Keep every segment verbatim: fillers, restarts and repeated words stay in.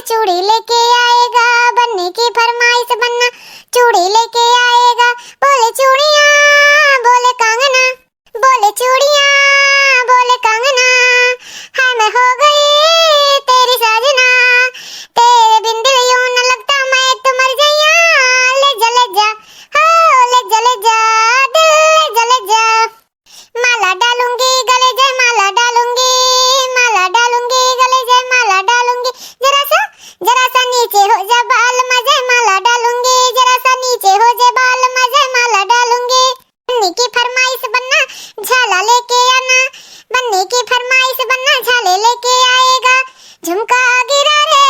चूड़ी लेके आएगा, बन्ने की फरमाइश बन्ना, चूड़ी लेके आएगा। बोले चूड़ियाँ, बोले कंगना, बोले चूड़ियाँ, बोले कंगना, हाय मैं हो गई तेरी साजना, तेरे बिन दिल यूं न लगता, मैं तो मर जइया, ले जा, ले जा, हो, ले जा, ले जा, दिल, ले जा, ले जा। माला डालूंगी गले, जयमाला डालूंगी, माला डालूंगी गले, जयमाला डालूंगी। जरा सा, जरा सा नीचे हो जा बाल, मैं जयमाला डालूंगी, जरा सा नीचे हो जा बाल, मैं जयमाला डालूंगी। बन्ने की फरमाइश बन्ना, झाला लेके आना, बन्ने की फरमाइश बन्ना, झाले लेके आएगा। झुमका गिरा रे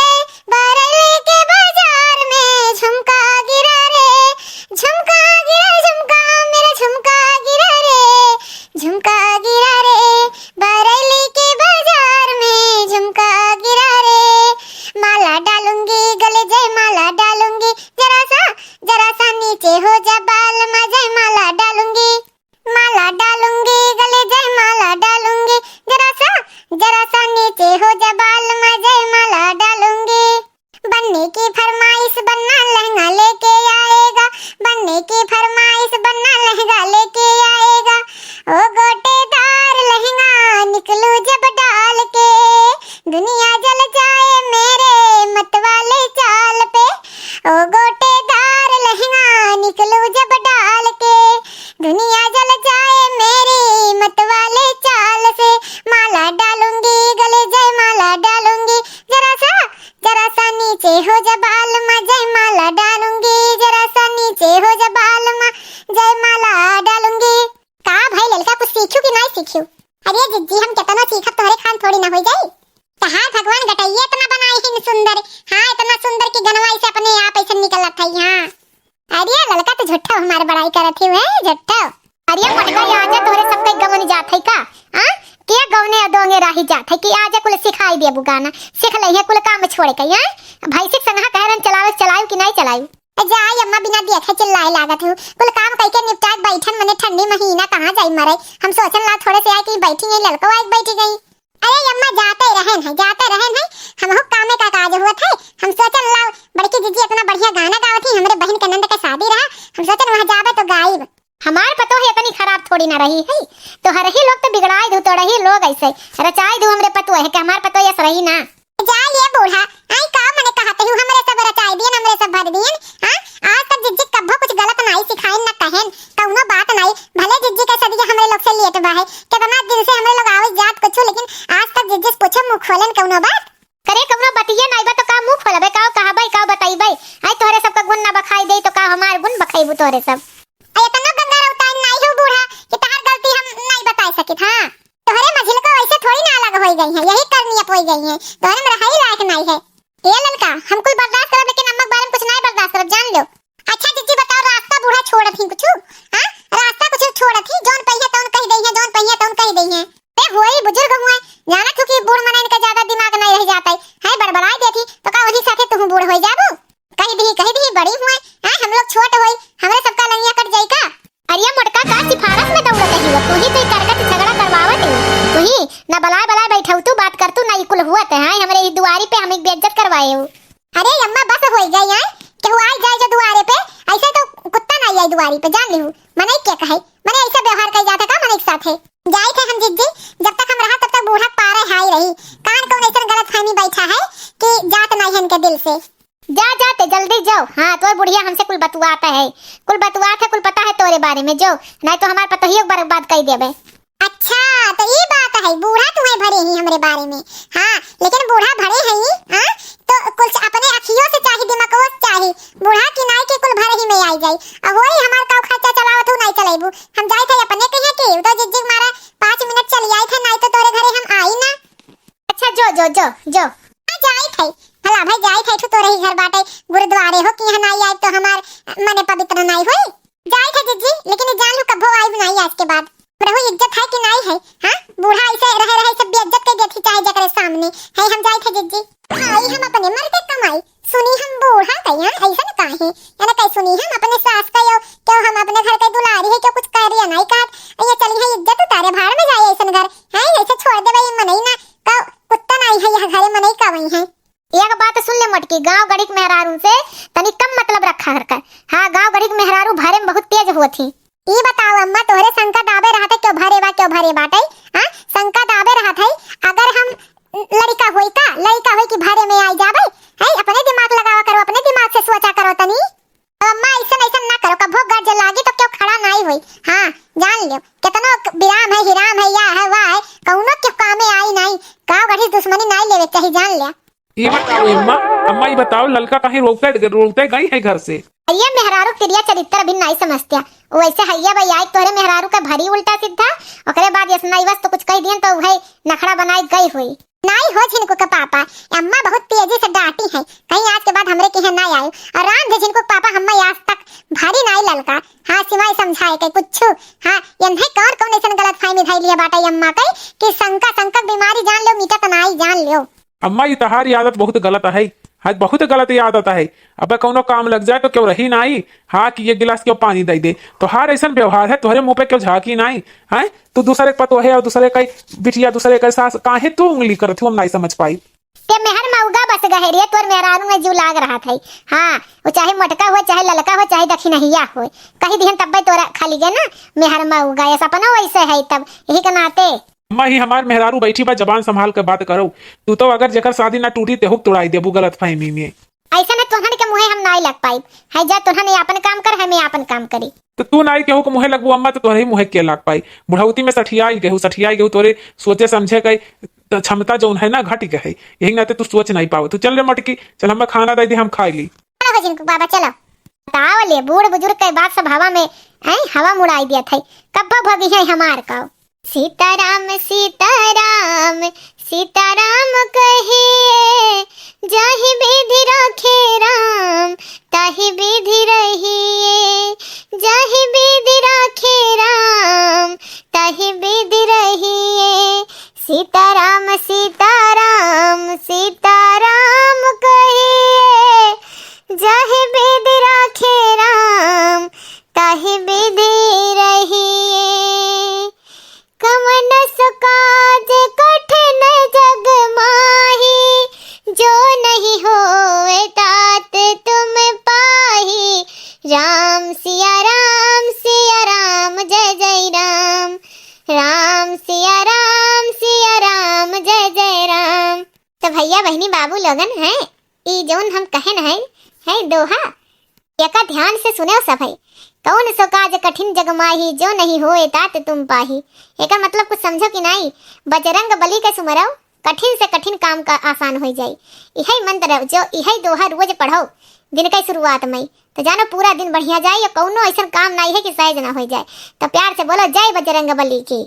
बरेली के बाजार में, झुमका गिरा रे, झुमका गिरा, झुमका, मेरा झुमका गिरा रे, झुमका गिरा रे, बरेली के बाजार में झुमका गिरा रे। माला डालूंगी गले, जयमाला डालूंगी, जरा सा, जरा सा नीचे हो जा बाल, मैं जयमाला डालूंगी। माला डालूंगी गले, जयमाला डालूंगी, जरा सा, जरा सा नीचे हो जा बाल, मैं जयमाला डालूंगी। बन्ने की फरमाइश बन्ना, लहंगा लेके आएगा, बन्ने की फरमाइश बन्ना, लहंगा लेके आएगा। ओ गोटेदार लहंगा निकलू जब डाल के, दुनिया जल जाए मेरे मत वाले चाल पे। ओ गोटेदार लहंगा निकलू जब डाल के, दुनिया जल जाए मेरी मत वाले चाल से। माला डालूंगी गले, जयमाला डालूंगी, जरा सा, जरा सा नीचे हो जा बाल, मैं जयमाला डालूंगी, जरा सा नीचे हो जा बाल, मैं जयमाला डालूंगी। का भाई ललका, कुछ सीखू कि नाहीं सीखू? अरे जिज्जी, हम केतनो सीखब, तोहरे खान थोड़ी ना होइ जाई। तहार भगवान गटइये इतना बनाए हैं सुंदर, हाँ, इतना सुंदर कि गनवा इसे अपने आप ऐसे निकलत है, हाँ। अरे ललका, तू झूठा हमार बड़ाई करत ही है, झूठा। अरे मोटका, ये आजा तोहरे सबके गवन जात है का? हाँ? के गवने अदोंगे राही जात है कि आजा कुल सिखाई देबू गाना, सीख लइहे कुल काम छोड़ के, हाँ? भैंसी के संगहा कह रहन चलावे, चलायू कि नाहीं चलायू? ए, जाई अम्मा, बिना देखे चिल्लाए लागत हूँ। कुल काम कइके निपटाए बैठन, मने ठंडी महीना कहाँ जाई मरे। हम सोचन ला थोड़े से आए कि बैठी गई, ललको आए बैठी गई। अरे अम्मा, जाते रहन है, जाते रहन है। हमहू कामे का काज हुआ थे। हम सोचन ला बड़की जिज्जी इतना बढ़िया गाना गावत ही, हमरे बहिन के नंद के शादी रहा, हम सोचन वहाँ जाबे तो गाइब। हमार पतोह इतनी खराब थोड़ी ना रही है, तोहरही लोग तो बिगड़ाई दू, तोड़ही लोग ऐसे रचाई दू हमरे पतोह के, हमार पतोह यस रही ना। जा ये बूढ़ा, आई का मने कहत हूँ, हमरे सब रचाई दियन, हमरे सब भर दियन, हाँ? आज तक जिज्जी कब्बो कुछ गलत नाई सिखाइन न कहेन, कउनो बात नाई, भले जिज्जी के सदिया हमरे लोग से लेट बा है, कितना दिन से हमरे लोग आवत जात कुछ, लेकिन आज तक जिज्जी से पूछो मुँह खोलन कउनो बात? करे कउनो बतिये नाई बा तो का मुँह खोलबे, का कहबे, का बतइबे? आई तोहरे सबका गुण ना बखाई दे तो का हमार गुण बखइबू तोहरे सब? आ एतनो गंगा रौताइन नाई हो बूढ़ा कि तहार गलती हम नाई बताई सकित। हाँ, तोहरे मझिलको ऐसे थोड़ी ना अलग होई गई है, यही करनी अपवई गई है, तोहरे में रहाई लायक नाई है। ए ललका, हम कुल बर्दाश्त करब लेकिन अम्मा के बारे में कुछ नाई बर्दाश्त करब, जान लो। अच्छा जिज्जी बताओ, रास्ता बूढ़ा छोड़त ही कुछ? हाँ, रास्ता कुछ छोड़त ही, जौन पहिया तौन कह दई है, जौन पहिया तौन कह दई है। ए होई बुजुर्ग हुए, जानत हो कि बूढ़ मनइन का ज्यादा दिमाग नाई रह जाता है, है बड़बड़ाई देती तो का वही साथे तुहू बूढ़ होई जाबू? कहि दिही, कहि दिही, बड़ी हुए, हैं, हम लोग छोट होई, हमरे सबका लंगिया कट जाई का? अरे मोटका, का सिफारस में दौड़त ही हो? तू ही तो ई करगत झगड़ा करवावत ही। तू ही ना बलाय बलाय बैठऊ, तू बात कर, तू ना ई कुल हुआ ते, हैं, हमरे ई दुआरी पे हमें बेइज्जत करवाए हो। अरे अम्मा, बस होई गई, हैं, केहू आई जाए जो दुआरे पे, ऐसे तो कुत्ता ना आई दुआरी पे, जान लिहू, मनई के कहे, मने ऐसा व्यवहार कई जाता का मनई के साथे? जाई थे हम जिज्जी, जब तक हम रहा तब तक बूढ़ा पारे हाई रही, कान कौन ऐसा गलत फहमी बैठा है कि जात नाई है इनके दिल से। जा, जा, ते जल्दी जाओ। हाँ, तोर बुढ़िया हमसे कुल बतुआत है, कुल बतुआत है, कुल पता है तोरे बारे में। जो, नाहीं तो हमार पतोहियो बर्बाद कई देबे। अच्छा, तो ई बात है, बूढ़ा तुम्हें भरे ही हमरे बारे में। हाँ, लेकिन बूढ़ा भरे है ही, हाँ, तो कुछ अपने अखियों से चाही, दिमागों से चाही, बूढ़ा की नाई के कुल भरे ही में आई जाई। अब वही हमार का खर्चा चलावत हूँ, नाई चलेबू। हम जाई थे अपने कहे के, तो जिज्जी मारा पाँच मिनट चली आई थे, नाई तो तोरे घरे हम आई ना। अच्छा, जो, जो, जो, जो। आ जाई थे, भला भाई जाई थे, ठू तोरे ही घर बाटे, गुरुद्वारे हो कि यहाँ नाई आए तो हमार मने पवित्र नाई होई। जाई थे जिज्जी, लेकिन ई जान लू कब्बो आइब नाई आज के बाद। रहू इज्जत है कि नाई है, हाँ? बूढ़ा ऐसे रहे रहे सब बेइज्जत कर देती चाहे जकरे सामने। है हम जाई थे जिज्जी। खाई हम अपने मर के कमाई, सुनी हम बूढ़ा कहिया ऐसा न काहे। यानी कह सुनी हम अपने सास का यो, क्यों हम अपने घर के दुलारी है, क्यों कुछ कर रिया नाई कहत। ये चली है इज्जत उतारे, भाड़ में जाए ऐसन घर। है ऐसे छोड़ दे भाई, मनई ना का कुत्ता नाई है यह घरे, मनई का वही है। एक बात सुन ले गाँव गढ़ी के मेहरारू से तनी कम मतलब रखा कर। हाँ, गाँव गढ़ी के मेहरारू भरे में बहुत तेज होत ही। ई बताओ अम्मा, तोहरे शंका दाबे रहत है, क्यों भरे बा, क्यों भरे बाटे? हाँ, शंका दाबे रहत है। अगर हम लड़िका होई का, लड़िका होई कि भरे में आई जाबे? है, अपने दिमाग लगावा करो, अपने दिमाग से सोचा करो तनी। तो अम्मा, ऐसन, ऐसन ना करो, कभो गरज लागी तो क्यों खड़ा नाई होई। हाँ, जान लियो, केतनो क-, बिराम है, हिराम है, या है, वा है, कौनो के कामे आई नाई। गाँव गढ़ी दुश्मनी नाई लेवे चाही, जान लिया। ई बताओ अम्मा, अम्मा, ई बताओ, ललका कहीं रोते, रोते गई है घर से? ये मेहरारू क्रिया चरित्र भी नाई समझत्या। वैसे हैया भाई, आई तोहरे मेहरारू का भरी उल्टा सीधा, ओकरे बाद यस नाई बस तो कुछ कह दियन तो वही नखड़ा बनाई गई हुई। नाई हो झिनकू के पापा, अम्मा बहुत तेजी से डांटी है, कहीं आज के बाद हमरे के यहाँ नाई आयो। और राम दे झिनकू के पापा, हम्मा आज तक भरी नाई ललका, हाँ, सिवाय समझाए के कुछ। हाँ, यन्हे कौन कौन ऐसन गलत फहमी धई लिया बाटा अम्मा के कि शंका, शंका के बीमारी जान लो, मिटत नाई जान लो। अम्मा, ई तहार ई आदत बहुत गलत है, हाँ, बहुत गलत ई आदत है। अब कौनो काम लग जाए तो क्यों रही नाई, हाँ, कि ये गिलास क्यों पानी दे दे। तोहार ऐसन व्यवहार है, तोहरे मुँह पे क्यों झाँकी नाई, हैं? तू दूसरे के पतोहे और दूसरे का बिटिया, दूसरे का सास, काहे तू उंगली करत हो, हम नाई समझ पाई। ते मेहर मउगा बस गहे रे, तोर मेहरारू में जीव लाग रहत है। हाँ, वो चाहे मोटका हो, चाहे ललका हो, चाहे दखिनहिया हो, कही दिहन तब्बे तोरा खाली गे ना, मेहर मउगा, ये सपना वैसे है तब, यही के नाते। अम्मा, ही हमार मेहरारू बैठी बा, जबान संभाल के बात करो। तू तो अगर जेकर शादी ना टूटी, तेहू के तुड़ाई देबू गलत फहमी में। ऐसे में तोहन के मुँहे हम नाई लग पाइब। है जा, तोहन आपन काम कर, है मैं आपन काम करी। तो तू नाई केहू के मुँहे लगबू अम्मा, तो तोहरे ही मुँहे के लाग पाई। बुढ़ौती में सठियाई गेहू, सठियाई गेहू, तोरे सोचे समझे के त क्षमता जौन है ना, घट गए है। यही नाते तू सोच नाई पावत। तू चल रे मटकी, चल हमें खाना दे दे, हम खाई ली। चलो हो झिनकू बाबा, चलो। बताओ ले, बूढ़ बुजुर्ग के बात सब हवा में, हैं, हवा मुड़ाई दिया था। कब भगी है हमार का? सीताराम, सीताराम, सीताराम कहिए, जाहि विधि राखे राम, ताहि विधि रहिए, जाहि विधि राखे राम, ताहि विधि रहिए। सीताराम, सीताराम, सीताराम कहिए, जाहि विधि राखे राम, ताहि विधि रहिए। कवन सो काज कठिन जग माही, जो नहीं होए तात तुम पाही। राम सिया राम, सिया राम, जय जय राम। राम सिया राम, सिया राम, जय जय राम। तो भैया, बहिनी, बाबू लोगन, हैं, ई जौन हम कहन है, है दोहा, एका ध्यान से सुनेव सभई। कौन सो काज कठिन जग माही, जो नहीं होए तात तुम पाही। एकर मतलब कुछ समझो कि नाई? बजरंग बली के सुमरव, कठिन से कठिन काम का आसान होइ जाई। इहै मंत्र जो, इहै दोहा रोज पढ़ो दिन के शुरुआत में, तो जानो पूरा दिन बढ़िया जाई और कौनो ऐसन काम नाई है कि सहज ना होइ जाए। तो प्यार से बोलो, जय बजरंग बली की।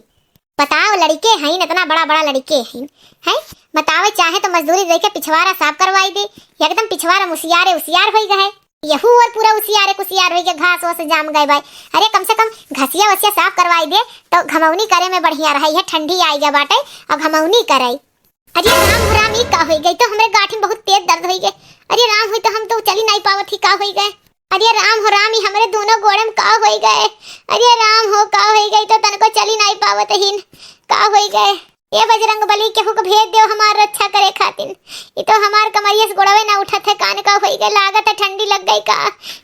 बताओ, लड़िके हईन, इतना बड़ा बड़ा लड़िके हईन, हैं? बतावे चाहे तो मजदूरी देके पिछवारा साफ करवाई दे, एकदम पिछवारा उसियारे उसियार होई गए, यहू और पूरा उसियारे कुसियार होई के घास वास जाम गए बाय। अरे, कम से कम घसिया वसिया साफ करवाई दे, तो घमौनी करे में बढ़िया रहे, यह ठंडी आई गया बाटे, अब घमौनी करे। अरे राम हो राम, ई का होई गए, तो हमरे गांठ में बहुत तेज दर्द होई गए। अरे राम होई, तो हम तो चली नाई पावत ही, का होई गए? अरे राम हो राम, ई हमरे दोनों गोड़े में का होई गए? अरे राम हो, का होई गए, तो तनको चली नाई पावत हीन, का होई गए? ए बजरंग बली, केहू को भेज देव हमार रक्षा करे खातिर। ई तो हमार कमरिया से गोड़वे ना उठत है, कान का होई गए, लागत है ठंडी लग गई का,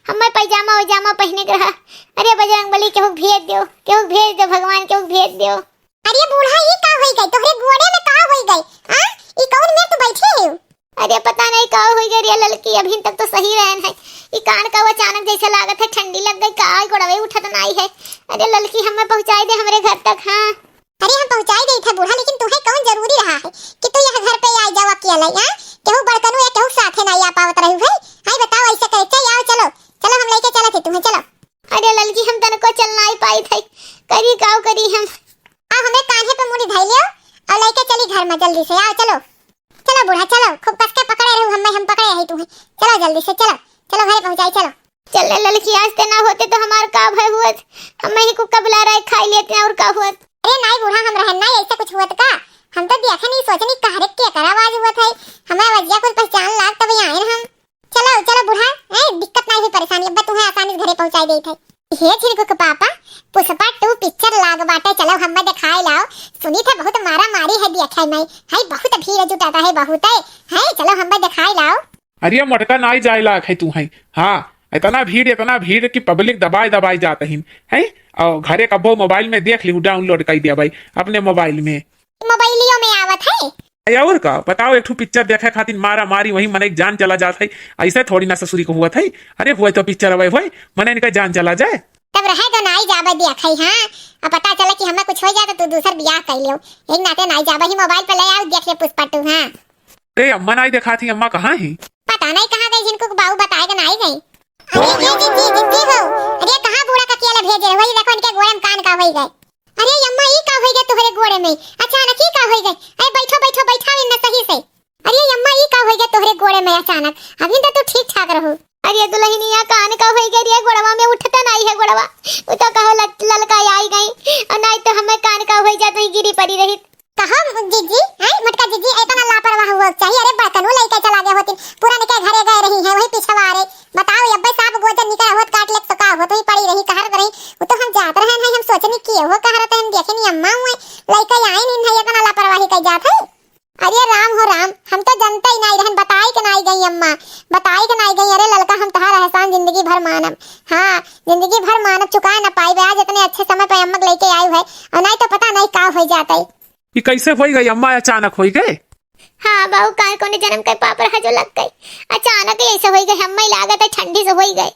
हमें पैजामा वैजामा पहने के रहा। अरे बजरंग बली, केहू भेज देव, केहू भेज देव भगवान, केहू भेज देव। अरे बूढ़ा, ई का होई गए? तोहरे गोड़े में का होई गए? आ? ई कौन में तू बैठे हो? अरे पता नहीं का होई गए रे ललकी, अभी तक तो सही रहन है। ई कान का अचानक जैसे लागत है ठंडी लग गई, का गोड़वे उठत नाई है। अरे ललकी, हमें पहुँचाई दे हमरे घर तक। हाँ। अरे हम पहुँचाई देई थे बूढ़ा, लेकिन तुम्हें कौन जरूरी रहा है कि तू यह घर पे आई जाओ अकेले, हाँ? केहू बड़कनू या केहू साथे नाई आ पावत रहू है। हाय बताओ, ऐसे कैसे आओ? चलो, चलो हम लेके चलत ही तुम्हें, चलो। अरे ललकी, हम तनको चल नाई पाई थे, करी काव करी हम। आओ, हमरे कान्हे पे मुड़ी धई लियो और लेके चली घर में जल्दी से। आओ, चलो। चलो बूढ़ा, चलो, खूब कस के पकड़े रहू, हमें हम पकड़े रही तुम्हें। चलो जल्दी से, चलो, चलो घरे पहुँचाई, चलो। चल ले ललकी, आज ते ना होते तो हमार का भय हुअत, हमें ही कुक्का बिलार आए खाई लेते और का हुअत। अरे नाई बूढ़ा, हम रहन नाई, ऐसा कुछ हुअत का? हम तो देखन ही सोचनी कहरे के एकर आवाज हुअत है, हमें आवाजिया कुछ पहचान लाग तब आए हम। चलो, चलो बूढ़ा, ए, दिक्कत नाई हुई, परेशानी, अब तुम्हें आसानी से घरे पहुँचाई देत है। हे झिनकू के पापा, पुष्पा टू पिक्चर लाग बाटे, चलो हमें दिखाई लाओ। सुनी थे बहुत मारा मारी है देखै में, है बहुत भीड़ जुटाता है बहुत है, है चलो हमें दिखाई लाओ। अरे मोटका, नाई जाए लायक है तू है। हाँ, इतना भीड़, इतना भीड़ कि public दबाए दबाए जात हिन, हैं? और घरे कब्बो mobile में देख लिहू, download कइ दिया भाई अपने mobile में। मोबाइलियो में आवत है। अरे और का, बताओ, एक ठो picture देखे खातिर मारा मारी, वही मनई क जान चला जात है। ऐसे थोड़ी ना ससुरी को हुआ था। अरे हुए तो picture अवे हुए, मनई इनका जान चला जाए। तब रहे दो, नाई जाबे देखे, हाँ। अब पता चले कि हमें कुछ हो जाए तो तू दूसर बियाह कर लियो। एक नाते नाई जाबे ही, mobile पे ले आओ, देख ले पुष्पा two, हाँ। ए अम्मा, नाई देखात ही, अम्मा कहाँ ही? पता नहीं कहाँ गई, जिनको बाऊ बताए के नाई गई। अरे ये जिज्जी, जिज्जी हो, अरे कहाँ बूढ़ा ककिया ला भेजे, वही देखो इनके गोड़े में कान का होई गए। अरे अम्मा, ई का होई गए तोहरे गोड़े में? अचानक ई का होई गए? अरे बैठो, बैठो, बैठा इन्ना सही से। अरे अम्मा, ई का होई गए तोहरे गोड़े में अचानक? अभी तो तू ठीक ठाक रहू। अरे दुल्हनिया, कान का होई गए रे, गोड़वा में उठता नाई है गोड़वा। उ तो कहो लल-, ललका आई गई, और नाई तो हमें कान का होई जात, वही गिरी पड़ी रही। कहो जिज्जी, हैं, मोटका जिज्जी, एतना लापरवाह हुआ चाहिए। अरे बड़कनू लइके चला गए होतिन, पुरनके घरे गए रही हैं, वही पिछवा रे। बताओ, अब्बे साफ गोजर निकरा होत, काट लेत तो का होत, वही पड़ी रही, कहरत रही। वो तो हम जात रहन है, हम सोचनी कि हो कहरत है, हम देखे नहीं अम्मा हुए, लइके आइन है, एतना लापरवाही कइ जात है। अरे राम हो राम, हम तो जनते ही नाई रहन, बताई के नाई गई अम्मा, बताई के नाई गई। अरे ललका, हम तहार एहसान जिंदगी भर मानब, हाँ, जिंदगी भर मानब, चुकाए ना पाइबे। आज इतने अच्छे समय पे अम्मा के लइके आयु है, और नाई तो पता नहीं का होई जाते। ई कैसे होई गई अम्मा, अचानक होई गए? हाँ बाऊ, काहे कोने जन्म के पाप रहा जो लग गई, अचानक ही ऐसे होई गए, हम्मे लागत है ठंडी से होई गए।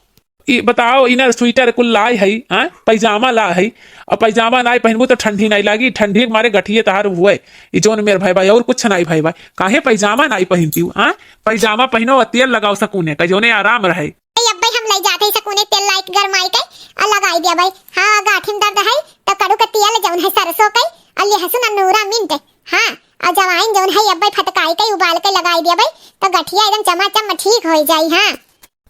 ई बताओ, इनर स्वेटर कुल लाए है, हाँ? पैजामा ला है, और पैजामा नाई पहनबू तो ठंडी नाई लागी, ठंडी के मारे गठिये तहार हुए। ई जोन मेर भाई भाई और कुछ नाई भाई भाई, काहे पैजामा नाई पहनती हूँ, हाँ? पैजामा पहनो और तेल लगाओ सकुने का, जोने आराम रहे। ए अब्बे, हम लई जात हई सकुने तेल लाइके गरमाई के अ लगाई दिया भाई। हाँ, गाठी में दर्द है तो कड़ू के तेल जौन है सरसों के अ लहसुन अ नूरा मिंट, हाँ, अ जवाइन जौन है अब्बे फटकाई के उबाल के लगाई दिया भाई, तो गठिया एकदम चमाचम ठीक होई जाई। हाँ,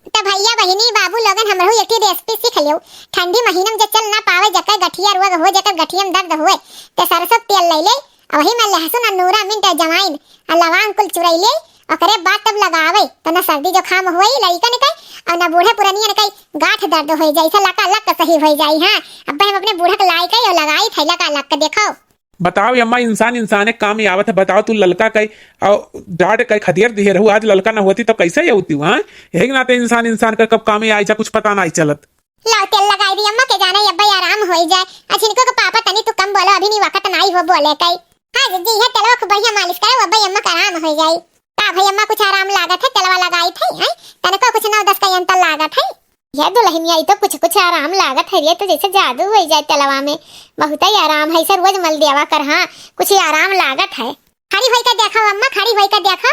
तो भैया बहिनी बाबू लोगन हमरहू एक ठे recipe सीख लियो। ठंडी महीना में जे चल ना पावे, जेकर गठिया रोग हो, जेकर गठिया में दर्द हुए, तो सरसों के तेल ले ले, अ वही में लहसुन अ नूरा मिंट अ जवाइन अ लवांग कुल चुरई ले, ओकरे बाद तब लगावे, तो न सर्दी जुकाम होई लड़िकन के, और न बूढ़े पुरनियन के गांठ दर्द होई जाई, से लका लक सही होई जाई। हाँ, अब हम अपने बूढ़ा के लाई के और लगाई थे लका लक, देखो। बताओ अम्मा, इंसान इंसाने के काम में आवत है। बताओ, तू ललका के और डांट के खदेर दिहे रहू, आज ललका न होती तो कैसे अउती, हाँ? यही के नाते इंसान इंसान के कब काम में आई जा, कुछ पता नहीं चलत। लाओ तेल लगाई दी अम्मा, के जाने अब्बे आराम होई जाए। आ झिनको के पापा, तनी तू कम बोलो, अभी नहीं वक्त नाई हो बोले के। हाँ जिज्जी, ये तेलवा खूब बढ़िया मालिश करे, अब्बे अम्मा के आराम होई जाई। का भाई अम्मा, कुछ आराम लागत है? तेलवा लगाई थे, हैं? तनको कुछ नौ दस का अंतर लागत है। ये दुल्हनिया, ई तो कुछ कुछ आराम लागत है रे, तो जैसे जादू होई जाए तेलवा में। बहुत ही आराम है, इसे रोज मल देवा कर। हाँ, कुछ ही आराम लागत है। खड़ी होई के देखो अम्मा, खड़ी होई के देखो।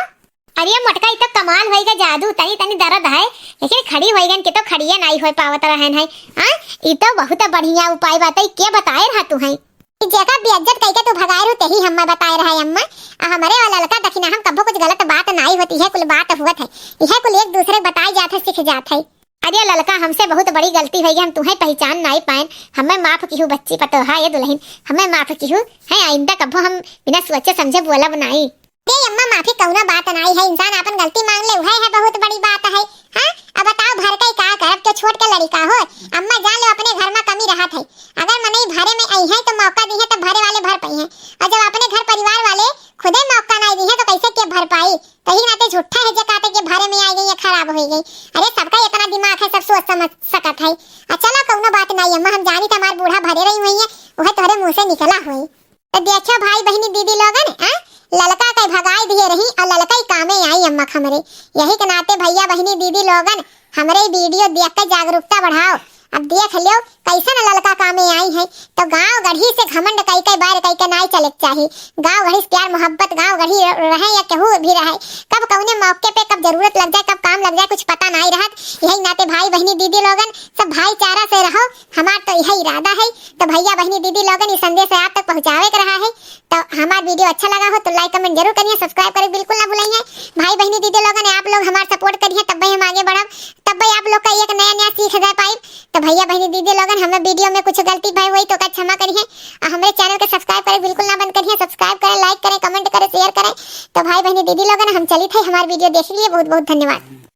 अरे मोटका, ई तो कमाल होई गा जादू, तनी तनी दर्द है, लेकिन खड़ी होई गन के तो खड़िए नाई होई पावत रहन है। हाँ, ई तो बहुत बढ़िया उपाय बात है, के बताए रहा तू है? ई जेका बेइज्जत कई के तू भगाए रहू, तेही हम्मा बताए रहा है अम्मा। आ हमरे वाला ललका दखिना हम कभो कुछ गलत बात नाई होती है, कुल बात हुवत है, यह कुल एक दूसरे बताई जात है, सीख जात है। अरे ललका, हमसे बहुत बड़ी गलती होई गई, हम तुहे पहचान नाई पाएन, हमें माफ किहू बच्ची पतोहा, ये दुल्हन, हमें माफ किहू है, आइंदा कभो हम बिना सोचे समझे बोलब नाई। ए अम्मा, माफी कउनो बात नाई है, इंसान आपन गलती मान ले, उहे है बहुत बड़ी बात है। हाँ, अब बताओ, भर के का करब, के छोट के लड़िका हो? अम्मा जान लो, अपने घर में कमी रहत है। अगर मनई भरे में आई है तो मौका दी है, तो भरे वाले भर पाई है। और जब अपने घर परिवार वाले खुदे मौका नाई दी है, तो कैसे के भर पाई? तही नाते झूठा है जे कहते के भरे में आई गई या खराब हो गई। अरे, सबका इतना दिमाग है, सब सोच समझ सकत है। आ चलो, कउनो बात नाई अम्मा, हम जानी तो हमार बूढ़ा भरे रही हुई है, वह तोहरे मुंह से निकला हुई। तो देखो भाई बहिनी दीदी लोगन, आ, ललका के भगाई दिए रही और ललका ही कामे आई अम्मा हमरे। यही के नाते भैया बहिनी दीदी लोगन, हमरे video देख के जागरूकता बढ़ाओ। अब देख लियो कैसन ललका कामे आई है। तो गांव गढ़ी से घमंड कई कई बार कई के नाई चले के चाही। गांव गढ़ी से प्यार मोहब्बत, गांव गढ़ी रहे या केहू भी रहे, कब कौने मौके पे कब जरूरत लग जाए, कब काम लग जाए, कुछ पता नाई रहत। यही नाते भाई बहिनी दीदी लोगन, सब भाईचारा से रहो। हमार तो यही इरादा है। तो भैया बहिनी दीदी लोगन, ई संदेश आप तक पहुँचावे के रहा है। तो हमार video अच्छा लगा हो तो like comment जरूर करिए, subscribe करे बिल्कुल ना भूलिए। भाई बहिनी दीदी लोगन, आप लोग हमार support करिए, तब भी हम आगे बढ़ब, तब भी आप लोग का एक नया नया सीख दे पाइब। तो भैया बहिनी दीदी लोगन, हमें video में कुछ गलती भई हुई तो का क्षमा करिए, और हमारे channel के subscribe करे बिल्कुल ना बंद करिए, subscribe करें, like करें, comment करें, share करें। तो भाई बहिनी दीदी लोगन, हम चलित है, हमार video देख लिए, बहुत बहुत धन्यवाद।